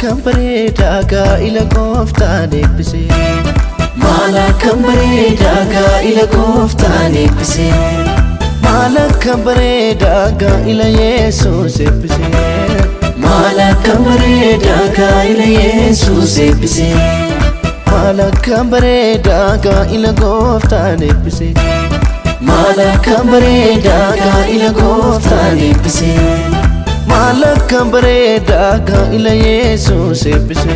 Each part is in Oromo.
akkam bareedaa gaa'ila gooftaan eebbise. Maal akkam bareedaa gaa'ila gooftaan eebbise. Maal akkam bareedaa gaa'ila Yesuus eebbise. Maal akkam bareedaa gaa'ila Yesuus eebbise. Maal akkam bareedaa gaa'ila gooftaan eebbise. Maal akkam bareedaa gaa'ila gooftaan eebbise. Maal akkam bareedaa gaa'ila Yesuus eebbise.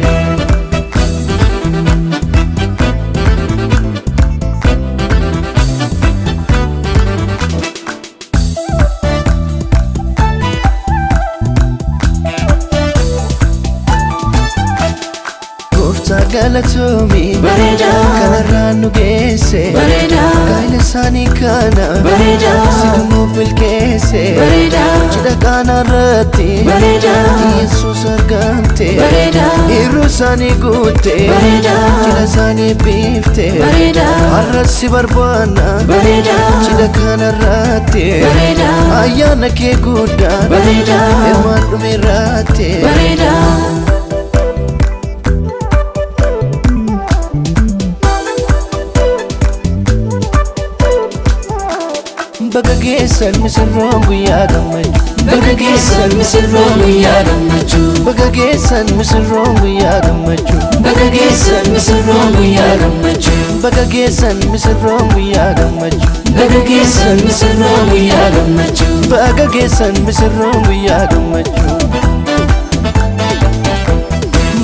Gooftaa galatoomii Bareedaa. Kanarraan nu geesse. Bareedaa. Gaa'ila isaanii kana Bareedaa. situ nuuf milkeesse. Bareedaa. Cidha qaanaarratti Bareedaa. Yesuus argamte. Bareedaa. Hir'uu isaanii guutte. Bareedaa. Cidha isaanii biifte. Bareedaa. Har'as si barbaanna. Bareedaa. Cidha kanarratti Bareedaa. Ayyaana kee guddaa Bareedaa. Hirmaadhu irratti. Bareedaa. Baga geessan misirroon guyyaa gammachuu. Baga geessan misirroon guyyaa gammachuu. Baga geessan misirroon guyyaa gammachuu. Baga geessan misirroon guyyaa gammachuu. Baga geessan misirroon guyyaa gammachuu. Baga geessan misirroon guyyaa gammachuu. Baga geessan misirroon guyyaa gammachuu.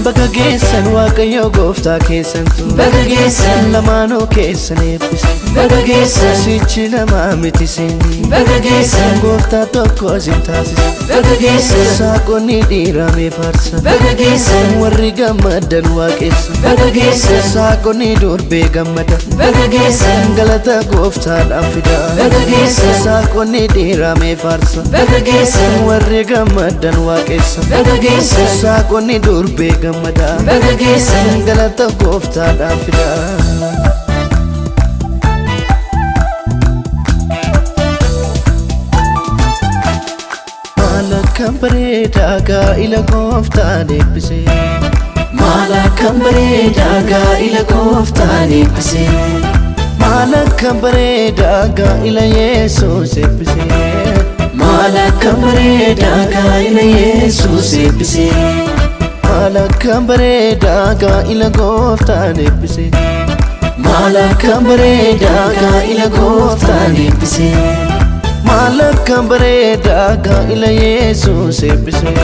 Baga geessan Waaqayyo gooftaa keessantu. Baga geessan. Lamaanuu keessan eebbise. Baga geessan. Sichi lamaa miti seenii. Baga geessan. Gooftaa tokko isin taasise. Baga geessan. Saaqonni dhiiramee faarsa. Baga geessan. Warri gammadan waaqessa. Baga geessan. Saaqonni durbee gammada. Baga geessan. Galata gooftaadhaaf fida. Baga geessan. Saaqonni dhiiramee faarsa. Baga geessan. Warri gammadan waaqessa. Baga geessan. Saaqonni durbee gammada. Baga geessan. Galata gooftaadhaaf fida. Maal akkam bareedaa gaa'ila gooftaan eebbise. Maal akkam bareedaa gaa'ila gooftaan eebbise. Maal akkam bareedaa gaa'ila Yesuus eebbise. Maal akkam bareedaa gaa'ila Yesuus eebbise. Maal akkam bareedaa gaa'ila gooftaan eebbise. Maal akkam bareedaa gaa'ila gooftaan eebbise. Maal akkam bareedaa gaa'ila Yesuus eebbise.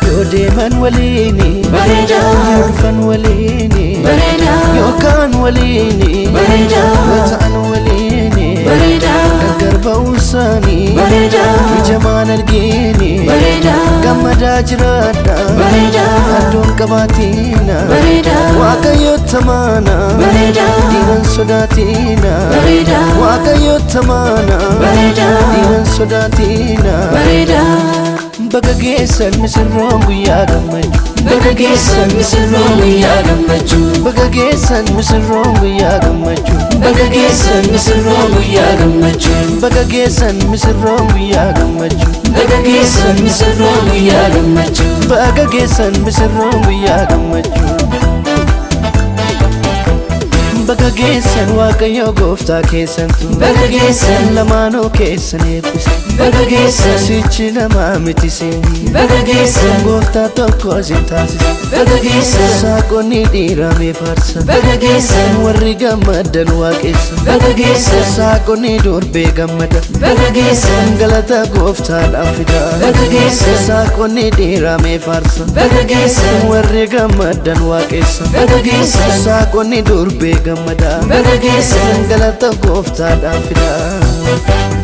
Yoo deeman waliini. Bareedaa. Yoo dhufan waliini. Bareedaa. Yookaan waliini. Bareedaa. Yoo ta'an waliini. Bareedaa. Gargar ba'uu isaanii. Bareedaa. Ijamaan argini. Bareedaa. Gammadaa jiraadha. Bareedaa. Addoon qabaatina. Bareedaa. Waaqayyo tamaana. Bareedaa. Diinan sodaatina. Bareedaa. Waaqayyo tamaana. Bareedaa. Diinan sodaatina. Bareedaa. Baga geessan misirroon guyyaa gammachuu. Baga geessan misirroon guyyaa gammachuu. Baga geessan misirroon guyyaa gammachuu. Baga geessan misirroon guyyaa gammachuu. Baga geessan misirroon guyyaa gammachuu. Baga geessan misirroon guyyaa gammachuu. Baga geessan misirroon guyyaa gammachuu. Baga geessan Waaqayyo gooftaa keessantu. Baga geessan. Lamaanuu keessan eebbise. Baga geessan. Sichi lamaa miti seenii. Baga geessan. Gooftaa tokko isin taasise. Baga geessan. Saaqonni dhiiramee faarsa. Baga geessan. Warri gammadan waaqessa. Baga geessan. Saaqonni durbee gammada. Baga geessan. Galata gooftaadhaaf fida. Baga geessan. Saaqonni dhiiramee faarsa. Baga geessan. Warri gammadan waaqessa. Baga geessan. Saaqonni durbee gammada. Baga geessan. Galata gooftaadhaaf fida.